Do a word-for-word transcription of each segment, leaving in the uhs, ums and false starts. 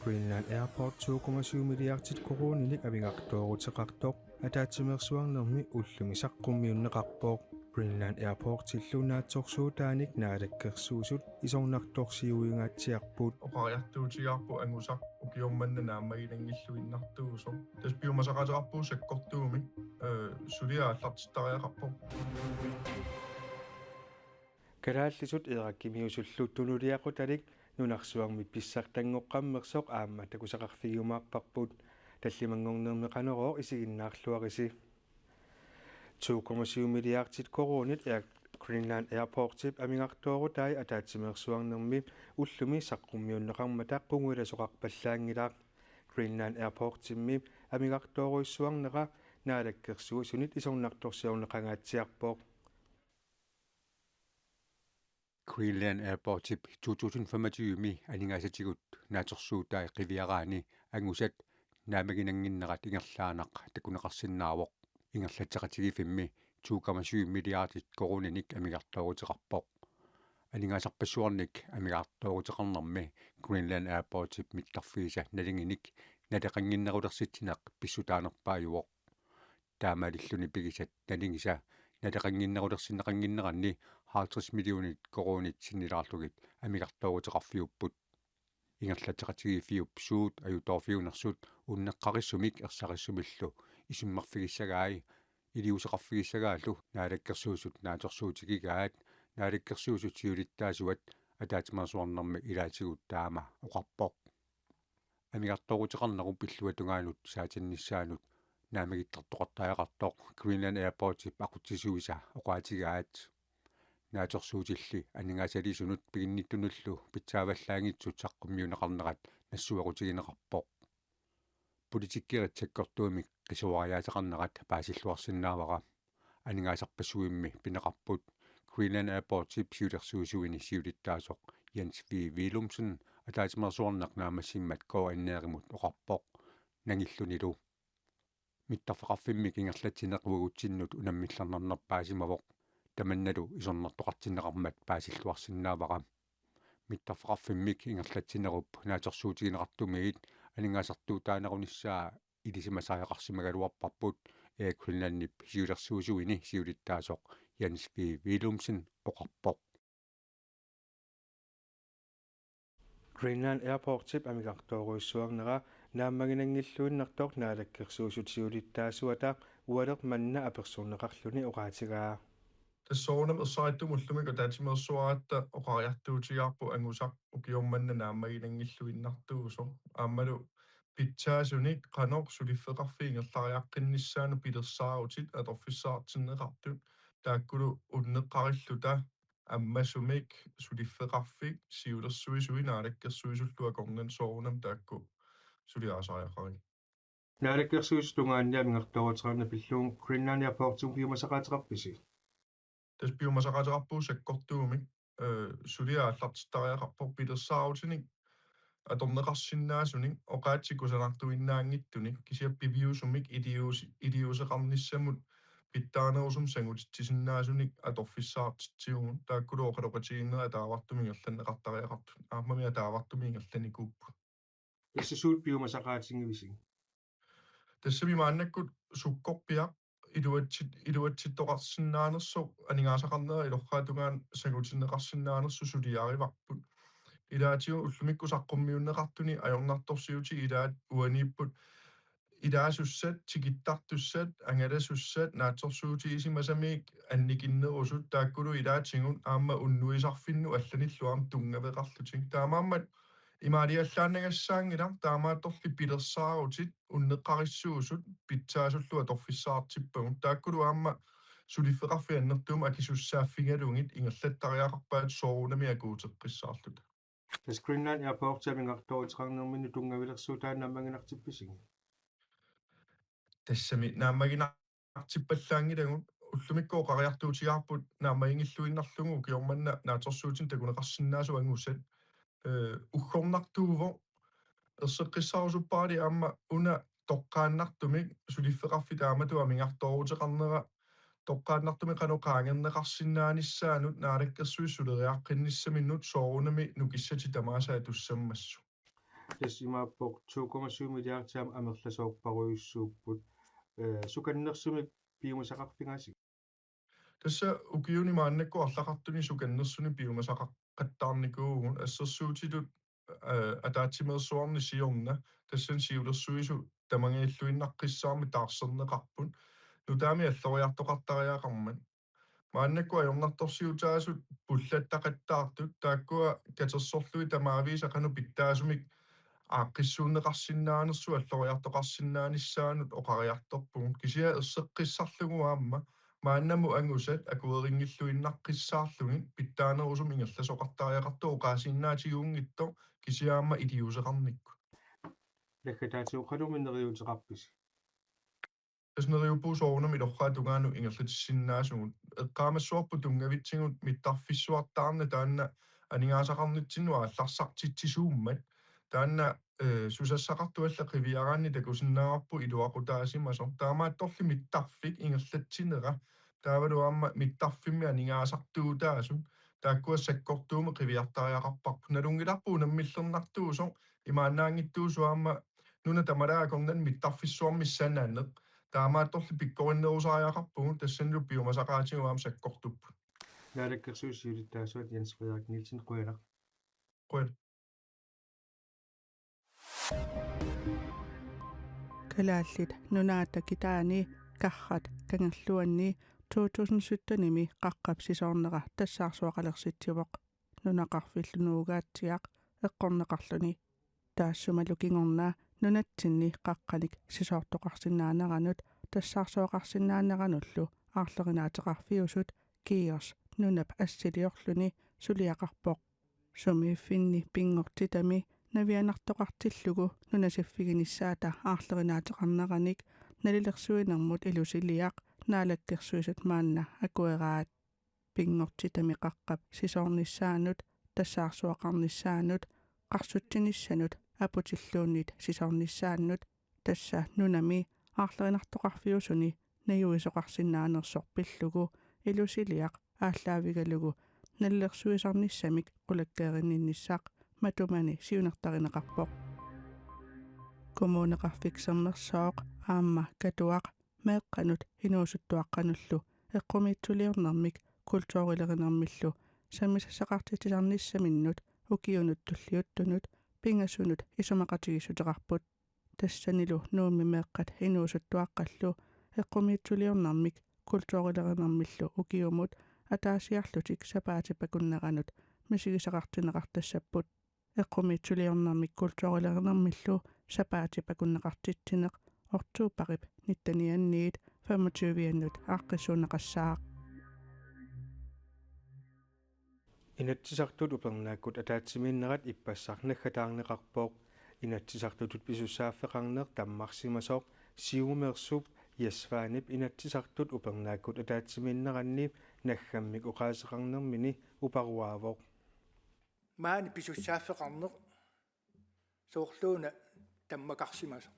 Greenland Airport to komma syv milliardit koruuninik amigartooruteqartoq ataatsimeersuarnermi ullumi saqqummiunneqarpoq. Greenland Airportillu naatsorsuutaanik Naalakkersuisut isornartorsiuingaatsiarput. Oqariartuutigaarput angusaq ukioq manna naammaginanngilluinnartuusoq. Tassa piumasaqaateqarpugut sakkortuumik, eh, suli aallartittariaqarpoq. Kalaallisut eerakkimiusullu tunuliaqutalik nunarsuarmi pissartanngoqqammersoq aamma takusaqarfigiumaarparput, tallimanngornermi Qanorooq isiginnaarluarisi. To komma syv milliardit koruunit Air Greenland Airportip amigartoorutai ataatsimeersuarnermi ullumi saqqummiunneqarmata qungujulasoqarpallaanngilaq. Greenland Airportimmi amigartoorujussuarnera Naalakkersuisunit isornartorsiorneqangaatsiarpoq. Greenland Airportip to tusind femogtyve-mi aningaasatigut naatsorsuutai qiviaraanni angusat naammaginannginnerat ingerlaannaq takuneqarsinnaavoq. Ingerlatseqatigiiffimmi to komma syv milliardit koruuninik amigartooruteqarpoq. Aningaasarpassuarnik amigartooruteqarnermi Greenland Airportip mittarfiisa nalinginik naleqannginnerulersitsineq pissutaanerpaajuvoq. Taamaalilluni pigisat nalingisa naleqannginnerulersinneqannginneranni halvtreds millionit koruunit sinnilaarlugit amigartooruteqarfiupput. Ingerlatseqatigiiffiup suut ajutoorfiunersut unneqqarissumik ersarissumillu isummerfigissagai iliuuseqarfigissagaallu Naalakkersuisut naatsorsuutigigaat Naalakkersuisut siulittaasuat ataatsimeersuarnermi ilaatigut taama oqarpoq. Amigartooruteqarnerup illuatungaanut saatinnissaanut naammagittariaqartoq Greenland Airportip aqutsisuisa oqaatigaat. Naatsorsuutilli aningaasaliisunut piginnittunullu pitsaavallaanngitsut saqqummiunneqarnerat nassuerutigineqarpoq. Politikkerit sakkortuumik qisuariaateqarnerat paasilluarsinnaavara. Aningaasarpassuimmi pineqarput Greenland Airportip siulersuisuini siulittaasoq Jens V. Willumsen ataatsimeersuarneq naammassimmat K N R-imut oqarpoq nangillunilu: Mittarfeqarfimmik ingerlatsineq uagutsinnut unammillernarnerpaasimavoq. Tamannalu isornartoqartinneqarmat paasilluarsinnaavara. Mittarfeqarfimmik ingerlatsinerup naatsorsuutigineqartumiit aningaasartuutaanerunissaa ilisimasariaqarsimagaluarparput Air Greenlandip siulersuisuini siulittaasoq Jens V. Willumsen oqarpoq. Greenland Airportip amigartoorujussuarnera naammaginanngilluinnartoq Naalakkersuisut siulittaasuata ualeq manna apersorneqarluni oqaatigaa. Tassa soorunami ersarittumi ullumi ataatsimeersuaratta oqariartuutigaarput angusaq ukioq manna naammaginanngilluinnartuusoq. Aammalu pitsaasunik qanoq suliffeqarfik ingerlariaqqinnissaanut pilersaarutit atorfissaqartinneqartut, taakkulu unneqqarilluta ammasumik suliffeqarfik siulersuisui Naalakkersuisullu akornanni soorunami taakku suliarisariaqarigit. Naalakkersuisut tungaanni amigartooruteqarneq pillugu Greenland Airportimut piumasaqaateqarpisi? Tassa piumasaqaateqarpugut sakkortuumik, eh, suli aallartittariaqarpoq pilersaarutinik atorneqarsinnaasunik oqaatsit kusanartuinnaanngitsunik kisianni piviusumik iliuusi-, iliuuseqarnissamut pitsaanerusumik sangutitsisinnaasunik atorfissaqartitsivugut, taakkulu oqaloqatigiinnerit ataavartumik ingerlanneqartariaqartut, aammami ataavartumik ingerlanikuupput. Tassa suut piumasaqaatigivisi? Tassami maannakkut sukkorpiaq iluatsit-, iluatsittoqarsinnaanersoq aningaasaqarnera ilorraap tungaanut sangutinneqarsinnaanersoq suliarivarput. Ilaatigut ullumikkut saqqummiunneqartuni ajornartorsiutit ilaat uaniipput ilaasussat, tikittartussat, angalasussat, naatsorsuutigisimasaminik annikinnerusut, taakkulu ilaatigut aamma unnuisarfinnut allanillu aamma tunngaveqarlutik. Taamaammat imaaliallaannagassaanngilaq, taamaattorli pilersaarutit unneqqarissuusut pitsaasullu atorfissaqartippagut. Taakkulu aamma suliffeqarfik annertuumik akisussaaffigalugit ingerlattariaqarpaat soorunami akuuteqqissaarluta. Tassa Greenland Airportip amigartooruteqarnerminni tunngavilersuutaat naammaginartippisigit? Tassami naammaginartippallaanngilagut, ullumikkut oqariartuutigaarput naammaginngilluinnarlugu ukioq manna naatsorsuutinik takuneqarsinnaasut angusat, eh, uggornartuuvoq. Erseqqissaarusupparalu aamma una toqqaannartumik suliffeqarfik taamatut amigartooruteqarnera toqqaannartumik qanoq qaangerneqarsinnaanissaanut Naalakkersuisut suleriaqqinnissaminut soorunami nukissatik tamaasa atussammassuk. Tassa imaappoq to komma syv milliardia amerlasoorparujussuupput. Eh, sukannersumik piumasaqarfigaasi? Tassa ukiuni maannakkut arlaqartuni sukannersuni piumasaqaqqattaarnikuuvugut. Assersuutitut, eh, ataatsimeersuarni siorna tassani siulersuisut tamangajalluinnaqqissaarmik taarserneqarput. Nutaamik alloriartoqartariaqarmat. Maannakkut ajornartorsiutaasut pullattaqattaartut taakkua katersorlugit tamaviisa qanoq pitsaasumik aaqqissuunneqarsinnaanersut alloriartoqarsinnaanissaannut oqariartorpugut, kisianni erseqqissarlugu aamma maannamut angusat akuerinngilluinnartussarlugit pitsaanerusumik ingerlasoqartariaqartoq oqaasiinnaatigunngitsoq, kisianni aamma iliuuseqarnikkut. Naggataatigut qanormi neriuuteqarpisi? Tassa neriuppugut soorunami ilorraap tungaanut ingerlatissinnaasugut. Eqqaamassavarput tunngavitsigut mittarfissuartaarneq taanna aningaasaqarnitsinnut aallarsartitsisuummat. Taanna, eh, susassaqartut allat qiviaraanni takusinnaavarput iluaqutaasimasoq. Taamaattorli mittarfik ingerlatsinera taavalu aamma mittarfimmi aningaasartuutaasut taakkua sakkortuumik qiviartariaqarparput. Nalunngilarput unammillernartuusoq imaannaanngitsuusoq aamma nuna tamalaat akornanni mittarfissuarmi sananeq. Taamaattorli pikkorinnerusariaqarpugut, tassanilu piumasaqaatigut aamma sakkortupput. Naalakkersuisut siulittaasuat Jens Frederik Nielsen, qujanaq. Qujan. Kalaallit Nunaata kitaani Karrat Kangerluanni to tusind syttenimi qaqqap sisoornera tassaarsuaqalersitsivoq. Nunaqarfillu Nuugaatsiaq eqqorneqarluni. Taassumalu kingorna nunatsinni qaqqanik sisoortoqarsinnaaneranut tassaarsuaqarsinnaaneranullu aarlerinaateqarfiusut Kios nunap assiliorluni suliaqarpoq. Sumiiffinni pinngortitami navianartoqartillugu nunasiffiginissaata aarlerinaateqarneranik nalilersuinermut Ilusiliaq Naalakkersuisut maanna akueraat. Pinngortitami qaqqap sisoornissaanut, tassaarsuaqarnissaanut, qarsutsinissanut aputilluunniit sisoornissaannut, tassa nunami aarlerinartoqarfiusuni najuisoqarsinnaanersoq pillugu Ilusiliaq aallaavigalugu nalilersuisarnissamik qulakkeerinninnissaq matumani siunertarineqarpoq. Kommuneqarfik Sermersooq aamma Katuaq meeqqanut inuusuttuaqqanullu eqqumiitsuliornermik kulturilerinermillu sammisassaqartitsisarnissaminnut ukiunut tulliuttunut pingasunut isumaqatigiissuteqarput. Tassanilu Nuummi meeqqat inuusuttuaqqallu eqqumiitsuliornermik kulturilerinermillu ukiumut ataasiarlutik sapaatip akunneranut misigisaqartinneqartassapput. Eqqumiitsuliornermik kulturilerinermillu sapaatip akunneqartitsineq oktobarip nittenianniit femogtyviannut aaqqissuunneqassaaq. Inatsisartut upernaakkut ataatsimiinnerat ippassaq naggataarneqarpoq. Inatsisartutut pisussaaffeqarneq tammarsimasoq Siumumeersup Jess Svanep Inatsisartut upernaakkut ataatsimiinneranni naggammik oqaaseqarnermini uparuaavoq. Maani pisussaaffeqarneq soorluuna tammakarsimasoq.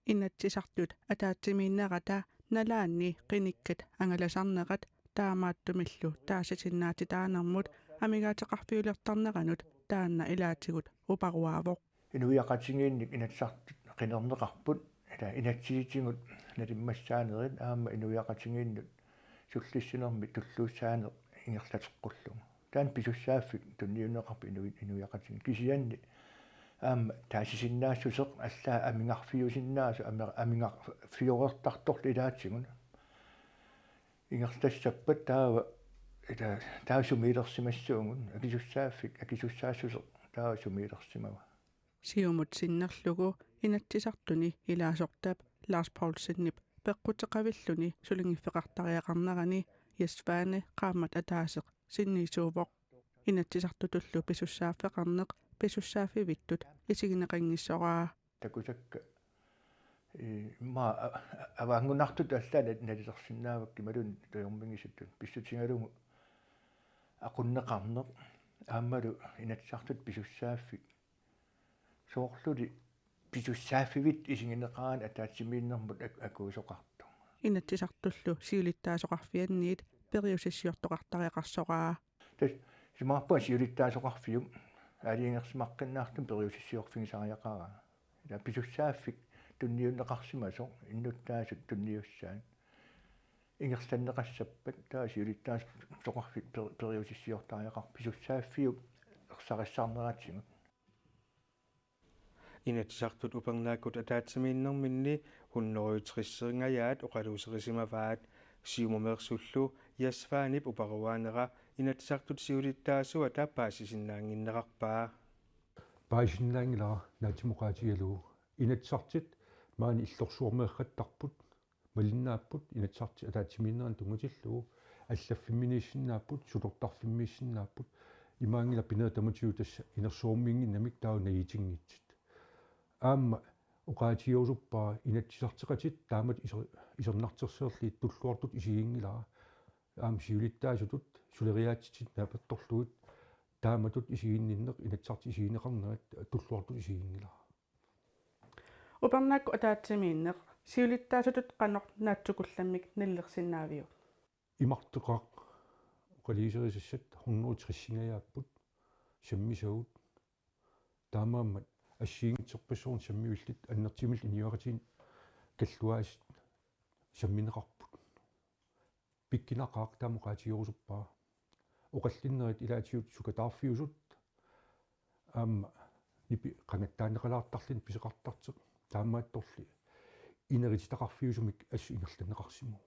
Inatsisartut ataatsimiinnerata nalaanni qinikkat angalasarnerat taamaattumillu taasisinnaatitaanermut amigaateqarfiulertarneranut taanna ilaatigut uparuaavoq. Inuiaqatigiinnik Inatsisartut qinerneqarput, ila inatsisitigut nalimmassaanerit aamma inuiaqatigiinnut sullissinermi tulluussaaneq ingerlateqqullugu. Taanna pisussaaffik tunniunneqarpoq inui-, inuiaqatigiit. Kisianni aamma taasisinnaassuseq allaat amigarfiusinnaasoq, ami-, amigarfiorertartorlu ilaatigut ingerlassappat taava, ila, taava sumiilersimassaagut, akisussaaffik, akisussaassuseq taava sumiilersimava. Siumut sinnerlugu Inatsisartuni ilaasortap Lars Poulsenip peqquteqavilluni suligiffeqartariaqarnerani Jess Svane qaammat ataaseq sinniisuuvoq. Inatsisartutullu pisussaaffeqarneq pisussaaffivittut isigineqanngissoraa. Takusakka, ii, immaqa a-, a-, avaanngunartutut allaat nal-, nalilersinnaavakkit imaluunniit tujormigisutut pissutigalugu aqunneqarneq aammalu Inatsisartut pisussaaffik. Soorluli pisussaaffivittut isigineqaraanni ataatsimiinnermut ak-, akuusoqartoq. Inatsisartullu siulittaasoqarfianniit periusissiortoqartariaqarsoraa. Tassa isumaqarpunga siulittaasoqarfiup Aalajangersimaqqinnaartumik periusissiorfigisariaqaraa. Ila pisussaaffik tunniunneqarsimasoq innuttaasut tunniussaat. Ingerlanneqassappat taava siulittaasup soqarfik per-, periusissiortariaqarpoq pisussaaffiup ersarissarneratigut. Inatsisartut upernaakkut ataatsimiinnerminni hundrede og tres-eringajaat oqaluuserisimavaat. Siumumeersullu Jasvanip uparuaanera Inatsisartut siulittaasuata paasisinnaannginnerarpaa. Paasisinnaanngilara naatsumik oqaatigalugu. Inatsisartut maani illorsuarmeerrattarput, malinnaapput Inatsisartut ataatsimiinnerannut tunngatillugu, allaffimminiissinnaapput, sutortarfimmiissinnaapput, imaanngilaq pinerit tamatigut tassa inersuarmiinnginnamik taava najutinngitsut. Aamma oqaatigerusuppara inatsisarteqatit taamatut iser-, isornartorsiorlugit tulluartutut isiginngilara. Aamma siulittaasutut suleriaatsitsinnik naapertorlugit taamatut isiginninneq Inatsisartut isigineqarnerat tulluartutut isiginngilara. Upernaakkut ataatsimiinneq siulittaasutut qanoq naatsukullammik nalilersinnaaviuk? Imartoqaat oqaluuserisassat hundrede og tres-ingajaapput sammisagut. Taamaammat assigiinngitsorpassuarnik sammivillit annertuumillu inuiaqatigiinni kalluaasut sammineqarput. Pikkunaqaaq taama oqaatigerusuppara. Oqallinnerit ilaatigut sukataarfiusut aamma nipi qangattaanneqalaartarluni pisoqartartoq. Taamaattorli inerititaqarfiusumik assut ingerlanneqarsimavoq.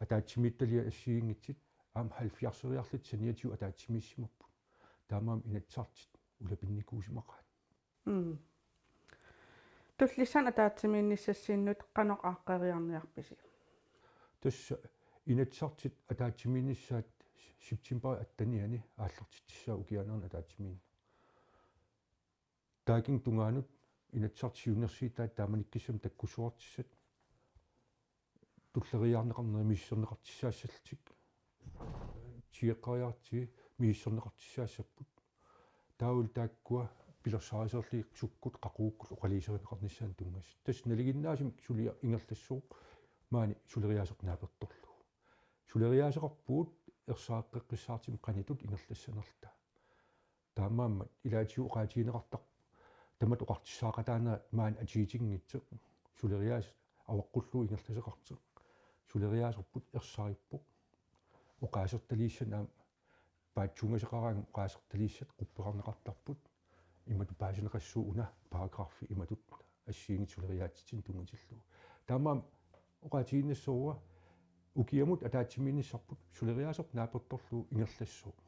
Ataatsimiititaliat assigiinngitsut aamma halvfjerdseriarlutik saniatigut ataatsimiissimapput. Taamaammat Inatsisartut ulapinnikuusimaqaat. Mm. Tullissaani ataatsimiinnissassinnut qanoq aaqqeriarniarpisi? Tassa Inatsisartut ataatsimiinnissaat september attenianni aallartitsissaaq ukiup aana ataatsimiinneq. Taakkunani tungaanut Inatsisartut siunnersuutaat taamanikkussamik takkussuartissat tulleriiaarneqarnerat misissorneqartussaassallutik. Tigeqqariarti misissorneqartussaassapput. Taavalu taakkua pilersaarusiorlugit sukkut qaqugukkut oqaluuserineqarnissaannut tunngasut. Tassa nalinginnaasumik suliaq ingerlassooq maani suleriaaseq naapertorlugu. Suleriaaseqarpugut ersareqqeqqissaartumik qanoq ingerlassanerluta. Taamaammat ilaatigut oqaatigineqartarpoq tamatta oqartussaaqataanerat maani atuutinngitsoq suleriaaseq avaqqullugu ingerlasoqartoq. Suleriaaserput ersarippoq. Oqaasertaliissanik aamma paatsuungasoqaraangat oqaasertaliissat quppeqarneqartarput. Imatut paasineqassaaq una paragraffi imatut assigiinngitsut suleriaatsitsinnut tunngatillugu. Taamaammat oqaatigiinnassaanga ukiamut ataatsimiinnissarput suleriaaseq naapertorlugu ingerlassooq.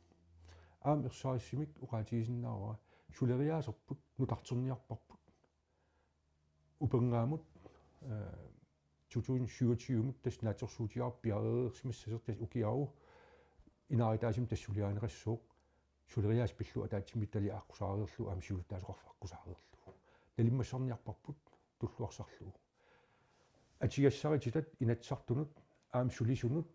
Aamma ersarissumik oqaatigisinnaavara suleriaaserput nutarterniarparput. Upernaamut, eh, to tusind syvogtyve-mut tassa naatsorsuutigaarput piareersimassasoq tassa ukiaru inaarutaasumik tassa suliarineqassooq. Suleriaaseq pillugu ataatsimiititaliaq aqqusaareerlugu aamma siulittaasoqarfik aqqusaareerlugu. Nalimmassarniarparput tulluarsarlugu. Atugassarititat Inatsisartunut aamma sulisunut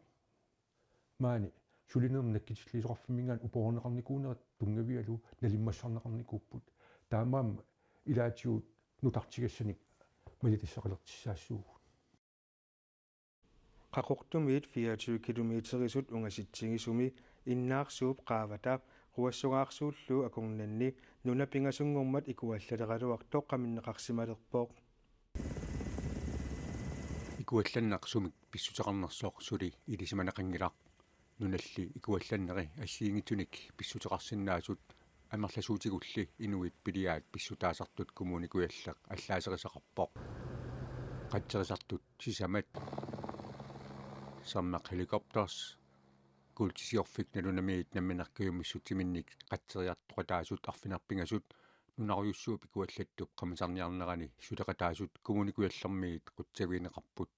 maani sulinermut nakkutilliisoqarfimminngaanniit upoorneqarnikuunerat tunngavigalugu nalimmassarneqarnikuupput. Taamaammat ilaatigut nutartigassanik malitassaqalertussaassuugut. Qaqortumiit fireogtyve kilometerisut ungasitsigisumi Innaarsuup qaavata Quassungaarsuullu akornanni nuna pingasunngormat ikuallaleraluartoq qaminneqarsimalerpoq. Ikuallanneq sumik pissuteqarnersoq suli ilisimaneqanngilaq. Nunalli ikuallanneri assigiinngitsunik pissuteqarsinnaasut amerlasuutigulli inuit piliaat pissutaasartut Kommune Kujalleq allaaserisaqarpoq. Qatserisartut sisamat Sermaq Helicopters kuultisiorfik nalunamiit nammineq kajumissutsiminnik qatseriartoqataasut arfineq-pingasut nunarujussuup ikuallattup qamisarniarnerani suleqataasut Kommune Kujallermiit qutsavigineqarput.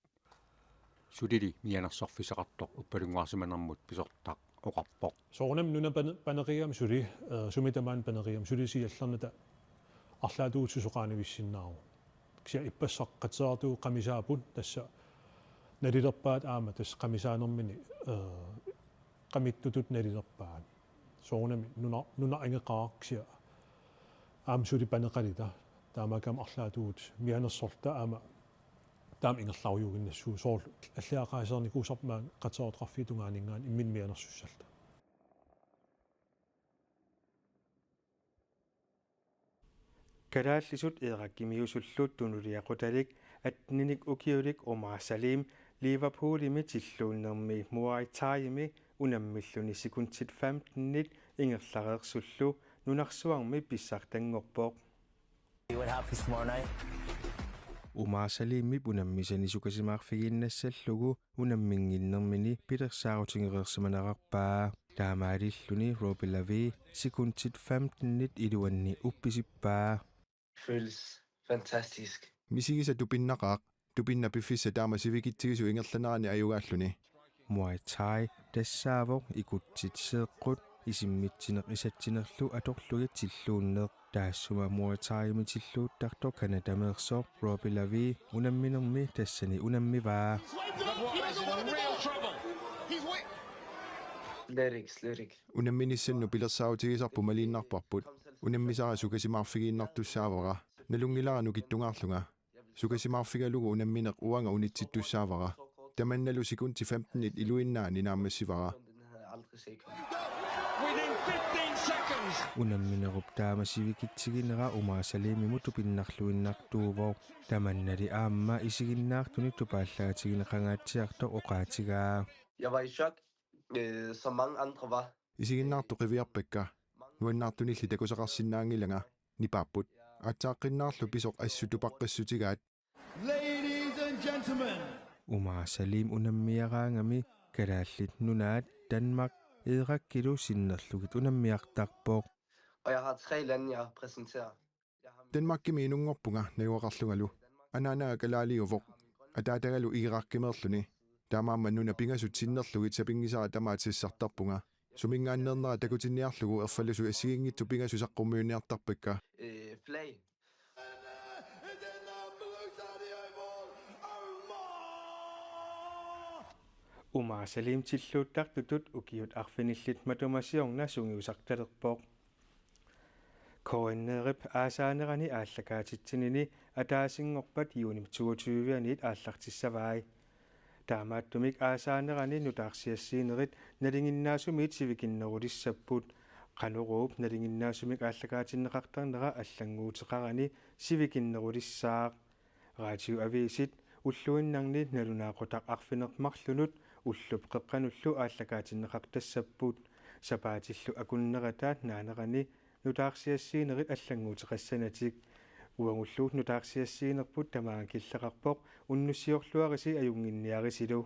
Sulili mianersorfissaqartoq uppalunnguarsimanermut pisortaq oqarpoq. Soorunami nuna pane-, panerigami suli, eh, sumi tamaani panerigami suli siallernata arlaatigut susoqaanivissinnaavoq. Kisianni ippassaq qatseriartugut qamisaapput tassa nalilerpaat aamma tassa qamisaanermini, eh, qamittutut nalilerpaat. Soorunami nuna-, nunap angeqaaq kisianni aamma suli paneqaluta. Taamaakkami arlaatigut mianersorluta aamma taama ingerlarujuuginnassuuvoq soorlu allaat oqaasereernikuusarput maani qatseriartoqarfiup tungaaninngaanniit imminut mianersussalluta. Kalaallisut eerakkimiusullu tunuliaqutalik attenik ukiulik Omar Salim Liverpoolimi tilluunnermi Muay Thaimi unammilluni sekundit femtenit ingerlareersullu nunarsuarmi pissartanngorpoq. See what happens tomorrow night. Omar Salimip unammisani sukasimaarfigiinnassallugu unamminnginnermini pilersaarutigereersimanerarpaa. Taamaalilluni Robbie Lavie sekundit femtenit iluanni uppisippaa. Føles fantastisk. Misigisaq tupinnaqaaq, tupinnaq piffissaq taama sivikitsigisut ingerlanerani ajugaalluni. Muay Thai tassaavoq ikutsit seeqqut isimmitsineq isatsinerlu atorlugit tilluunneq. Taassuma Muay Thaimi tilluuttartoq Canadameersoq Robbie Lavie unamminermi tassani unammivaa. Lyrics, lyric. Unamminissannut pilersaarutigisarput maliinnarparput. Unammisara sukasimaarfigiinnartussaavara. Nalunngilara nukittungaarlunga. Sukasimaarfigalugu unammineq uanga unitsittussaavara. Tamannalu sekundit femtenit iluinnaani naammassivara. Within fifteen seconds. Unamminerup taama sivikitsiginera Omar Salimimut tupinnarluinnartuuvoq. Tamannali aamma isiginnaartunik tupaallaatiginiqangaatsiartoq oqaatigaa. Jeg var i chok, øh, som mange andre var. Isiginnaartut qiviarpakka. Nuannaartunilli takusaqarsinnaanngilanga. Nipaapput. Aatsaaqqinnaarlu pisoq assut tupaqqissutigaat. Ladies and gentlemen, Omar Salim unammiaraangami Kalaallit Nunaat Danmark eerakkilu sinnerlugit unammiartarpoq. Og jeg har tre lande, jeg præsenterer. Jeg har Danmarkimi inunngorpunga najugaqarlungalu. Anaanaga kalaaliuvoq. Ataatagalu Irakkimeerluni. Taamaammat nunat pingasut sinnerlugit sapinngisara tamaat sassartarpunga. Suminngaanneernerat takutinniarlugu erfalasut assigiinngitsut pingasut saqqummiunniartarpakka. øh, flag. is in the blue side of the oval, Omar! Omar Salim tilluuttartutut ukiut arfinillit matuma siorna sungiusartalerpoq. K N R-ip aasaanerani aallakaatitsinini ataasinngorpat juunip toogtyve-anit aallartissavai. Taamaattumik aasaanerani nutaarsiassiinerit nalinginnaasumit sivikinnerulissapput. Qanoruup nalinginnaasumik aallakaatinneqartarnera allannguuteqarani sivikinnerulissaaq. Radioavisit ulluinnarni nalunaaqutaq arfineq-marlunut ullup qeqqanullu aallakaatinneqartassapput. Sapaatillu akunnerata naanerani nutaarsiassiinerit allannguuteqassanatik. Uagullu nutaarsiassiinerput tamaanga killeqarpoq, unnussiorluarisi ajunnginniarisilu.